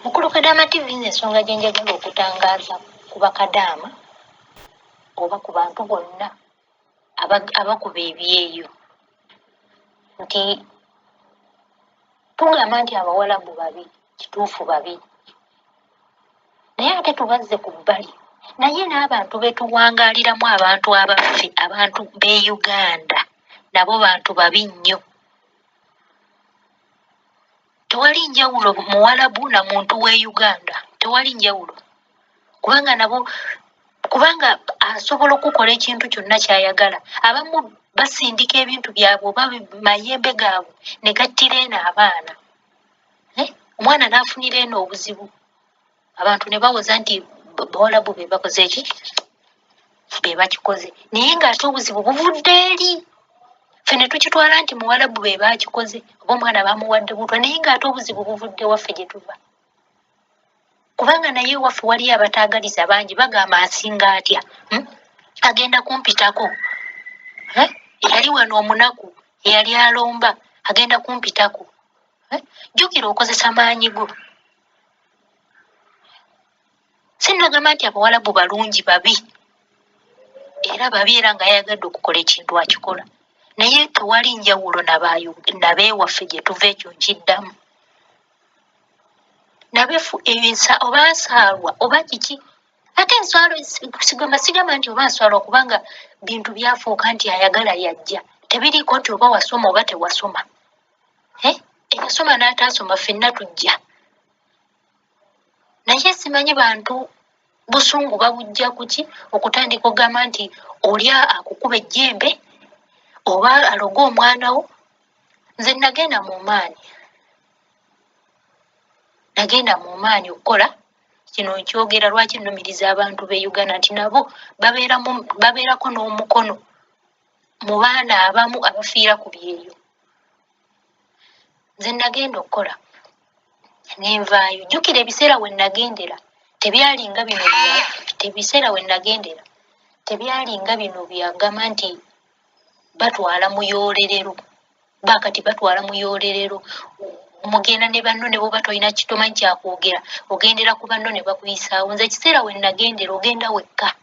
Mukulu Kadaama TV, nze ensonga gye njagala okutangaaza ku bakadaama oba ku bantu bonna abakuba ebyeyo nti tugamba nti Abawalabu babi, kituufu babi, naye ate tubazze ku bbali. Naye n'abantu be tuwangaaliramu, abantu abaffe, abantu b'e Uganda nabo bantu babi nnyo. Tewali njawulo Muwalabu na muntu w'e Uganda, tewali njawulo, kubanga nabo, kubanga asobola okukola ekintu kyonna ky'ayagala. Abamu basindika ebintu byabwe oba mayembe gaabwe ne gattira eno abaana, eh? Omwana n'afunira eno obuzibu, abantu ne bawoza nti Bawalabu be bakoze eki, be bakikoze, naye ng'ate obuzibu buvudde eri ffe ne tukitwala nti Muwalabu be bakikoze oba omwana bamuwadde butwa, naye ng'ate obuzibu buvudde waffe gye tuva, kubanga naye ewaffe waliyo abataagaliza bangi, bagamba asinga atya, Agenda kumpitako, eh? Eyali wano omunaku eyali alomba agenda kumpitako, eh? Jjukira okozesa maanyi go. Sinnagamba nti Abawalabu balungi, babi era babi, era nga yayagadde okukola ekintu akikola, naye tewali njawulo nabeewaffe gye tuva. Ekyo nkiddamu nabefu ensa oba nsaalwa oba kiki, ate enswalo sigamba, sigamba nti oba nswalwa, kubanga bintu byafuuka nti ayagala yajja, tebiriiko nti oba wasoma oba tewasoma, eh? Eyasoma n'ataasoma ffenna tujja. Naye simanyi bantu busungu babujja kuki okutandika okugamba nti oli akukuba ejjembe oba aloga omwana wo. Nze nagenda mu maanyi, nagenda mu maanyi okukola kino. Nkyogera lwaki nnumiriza abantu b'e Uganda nti nabo babeerako n'omukono mu baana abamu abafiira ku byeyo. Nze nagenda okukola nenvaayo. Jjukira ebiseera we nagendera tebyalinga bino, ebiseera we nagendera tebyalinga bino byagamba nti batwala muyoolerero. Bakati batwala muyoolerero, mugenda ne banno, ne bwoba tolina kitomanyi kyakwogera, ogendera ku banno ne bakuyisaawo. Nze ekiseera we nagendera ogenda wekka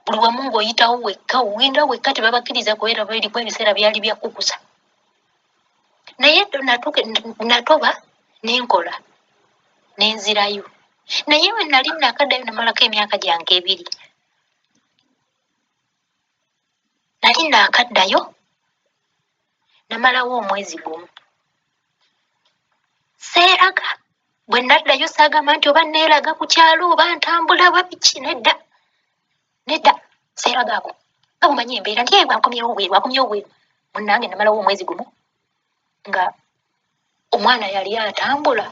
buli wamu, ng'oyitawo wekka, ogenda wekka, tebabakkiriza kubeera babiri, kuba ebiseera byali bya kukusa. Naye natoba nenkola nenzirayo, naye we nali nakaddayo namalako emyaka gyange ebiri. Nali naakaddayo namalawo omwezi gumu, seeraga. Bwe naddayo saagamba nti oba neeraga ku kyalo oba ntambula oba biki, nedda nedda, seeragaako nga bumanyi embeera nti bwakomyewo bweru, akomyewo bweru. Munnange, namalawo omwezi gumu nga omwana yali atambula,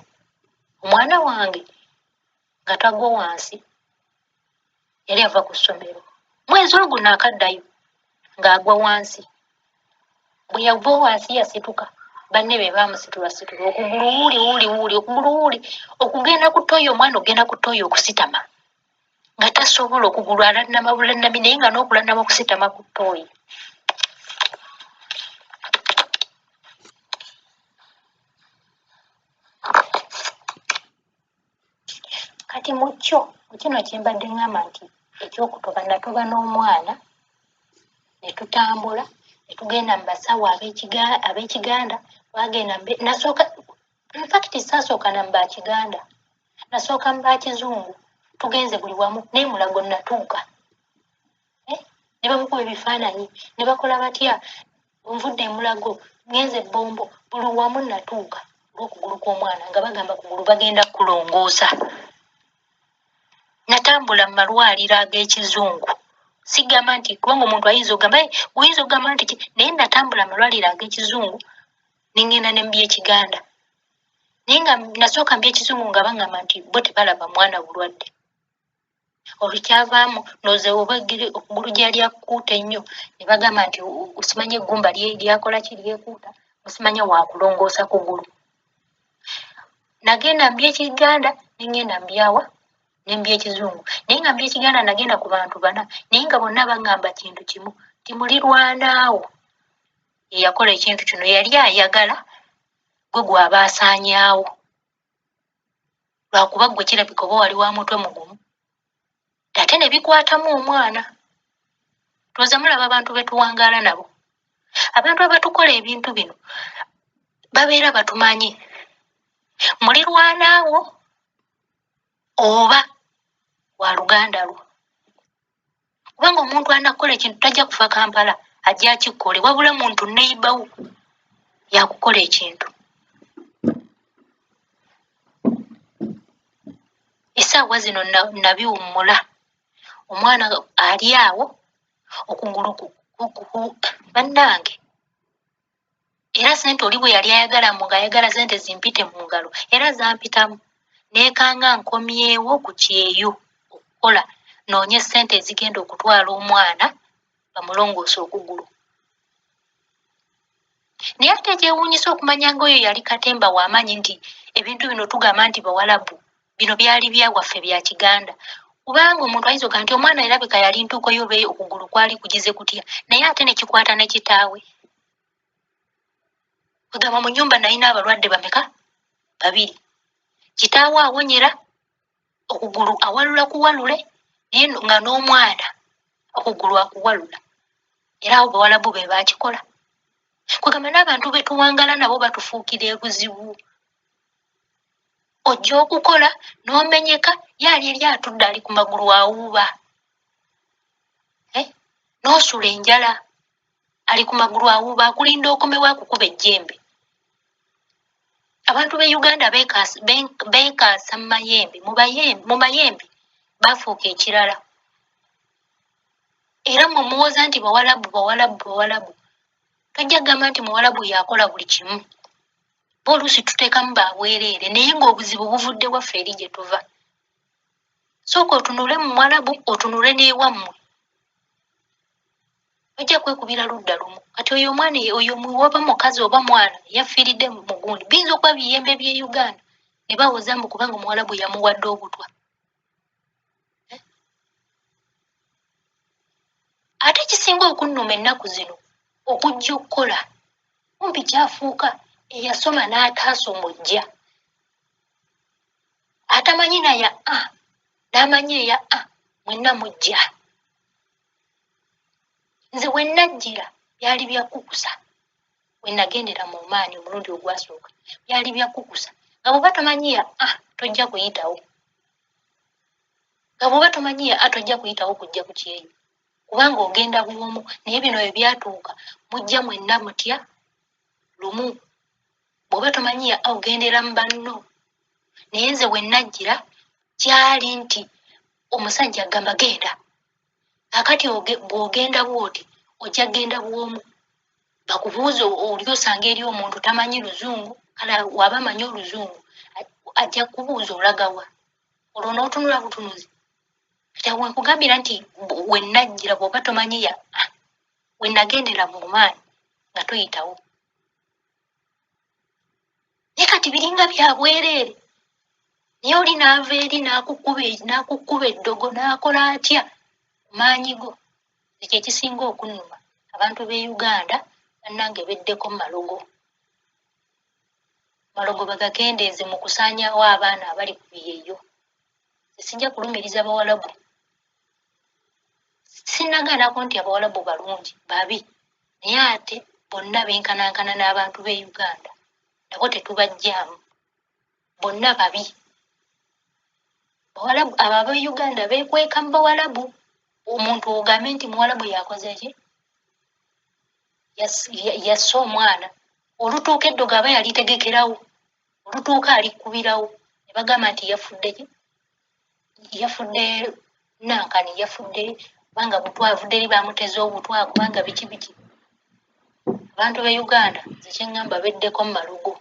omwana wange nga tagwa wansi, yali ava ku ssomero mwezi ogwo naakaddayo ng'agwa wansi. Bwe yava wansi yasituka, banne be baamusitulasitula okugulu, wuuli wuuli wuuli okugulu wuuli, okugenda ku ttooyi, omwana okugenda ku ttooyi okusitama nga tasobola, okugulu alannama bulannami, naye nga n'okulannama okusitama ku ttooyi. Kati mu kyo, mu kino kye mbadde ŋŋamba nti ekyokutoba, natoba n'omwana ne tutambula ne tugenda mu basawo ab'Ekiganda. Twagenda nasooka, infact saasooka na mu Bakiganda, nasooka mu Bakizungu. Tugenze buli wamu, naye Mulago natuuka, eh? Ne bamukuba ebifaananyi ne bakola batya. Nvudde Emulago ngenze Bombo, buli wamu natuuka olw'okugulu kw'omwana nga bagamba kugulu bagenda kulongoosa. Natambula mu malwaliro ag'ekizungu, sigamba nti kubanga omuntu ayinza okugamba oyinza okugamba nti, naye natambula amalwaliro ag'ekizungu nengenda ne mu by'Ekiganda, naye nga nasooka mu by'ekizungu nga baŋŋamba nti bo tebalaba mwana bulwadde. Olukyavaamu ndowooza oba okugulu gyali akukuuta ennyo, ne bagamba nti simanya eggumba lyakola ki, lyekuuta, musimanya wakulongoosa kugulu. Nagenda mu by'Ekiganda nengenda mu byawa ne mu by'ekizungu, naye nga mu by'Ekiganda nagenda ku bantu bana, naye nga bonna baŋŋamba kintu kimu ti mulirwanaawo yeyakola ekintu kino, yali ayagala gwe gwaba asaanyaawo. Lwakuba ggwe kirabika oba wali wa mutwe mugumu, ate ne bikwatamu omwana. Ndowooza mulaba abantu be tuwangaala nabo. Abantu abatukola ebintu bino babeera batumanyi. Mulirwanaawo oba wa luganda lwo. Kubanga omuntu anakukola ekintu tajja kufa Kampala ajja akikkole, wabula muntu neighbor wo yakukola ekintu. Essaawa zino nabiwummula, omwana ali awo okugulu bannange. Era ssente oli bwe yali ayagala mbu ng'ayagala ssente zimpite mu ngalo era zampitamu, neekanga nkomyewo ku kyeyo okukola noonye ssente ezigenda okutwala omwana bamulongoose okugulu. Naye ate ekyewuunyisa okumanya ng'oyo yali katemba w'amaanyi nti ebintu bino tugamba nti Bawalabu, bino byali bya waffe bya Kiganda. Kubanga omuntu ayinza okugamba nti omwana erabika yali ntuuko yo oba okugulu kwali kugize kutya, naye ate ne kikwata ne kitaawe. Kwegamba mu nnyumba nalina abalwadde bameka? Babiri. Kitaawe awonyera okugulu awalula kuwalule, naye nga n'omwana okugulu akuwalula. Era awo Bawalabu be baakikola. Kwegamba n'abantu be tuwangala nabo batufuukira ebuzibu. Ojja okukola n'omenyeka, ye ali eri atudde ali ku magulu awuuba. Eh? N'osula enjala ali ku magulu awuuba akulinda okomewo akukuba ejjembe. Abantu b'e Uganda beekaasa mu mayembe, mu mayembe baafuuka ekirala. Era mmwe muwoza nti Bawalabu, Bawalabu, Bawalabu. Tojja kugamba nti Muwalabu y'akola buli kimu. Bo oluusi tuteekamu ba bwereere naye ng'obuzibu buvudde waffe eri gye tuva. Sooka otunule mu Muwalabu, otunule n'ewammwe. Tojja kwekubira ludda lumu. Kati oyo omwana oyo oba mukazi oba mwana yafiiridde mu gundi. Biyinza okuba biyembe by'e Uganda ne bawoza mbu kubanga Omuwalabu yamuwadde obutwa. Eh? Ate ekisinga okunnuma ennaku zino okujja okukola kumpi kyafuuka eyasoma n'ataasoma ojja. Atamanyi na ya a n'amanyi eya a mwenna mujja. Nze we nnajjira byali bya kukusa. We nagendera mu maanyi omulundi ogwasooka byali bya kukusa. Nga bw'oba tomanyi ya a tojja kuyitawo. Nga bw'oba tomanyi ya a tojja kuyitawo kujja ku kyeyo. Kubanga ogenda bw'omu naye bino bwe byatuuka mujja mwenna mutya lumu. Bw'oba tomanyi ya a ogendera mu banno. Naye nze we nnajjira kyali nti omusajja agamba genda. Kaakati bw'ogenda bw'oti ojja kugenda bw'omu bakubuuze oli osanga eri omuntu tamanyi luzungu kale waba amanyi oluzungu ajja kukubuuza olagawa olwo n'otunula butunuzi. Kati awo wenkugambira nti we nnajjira bw'oba tomanyi ya we nagendera mu maanyi nga toyitawo. Naye kati biringa bya bwereere. Naye oli n'ava eri n'akukuba eddogo n'akola atya ku maanyi go. Ekyo ekisinga okunnuma abantu b'e Uganda bannange beddeko mu malogo. Amalogo bagakendeeze mu kusaanyaawo abaana abali ku byeyo. Nze sijja kulumiriza Bawalabu. Sinnagaanako nti Abawalabu balungi, babi, naye ate bonna benkanankana n'abantu b'e Uganda. Nabo tetubaggyaamu. Bonna babi. Bawalabu abo ab'e Uganda beekweka mu Bawalabu. Omuntu ogambe nti Muwalabu yakoze ki? Yasse omwana. Olutuuka eddogo aba yalitegekerawo. Olutuuka alikkubirawo. Ne bagamba nti yafudde ki? Yafudde nankani, yafudde kubanga butwa avudde eri bamuteze obutwa kubanga biki biki. Abantu b'e Uganda nze kye ŋŋamba beddeko mu malogo.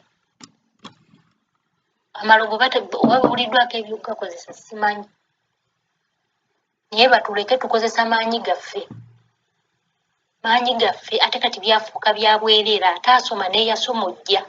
Amalogo oba bawuliddwako eby'okugakozesa simanyi. Naye batuleke tukozesa maanyi gaffe. Maanyi gaffe ate kati byafuuka bya bwereere ate asoma n'eyasoma ojja.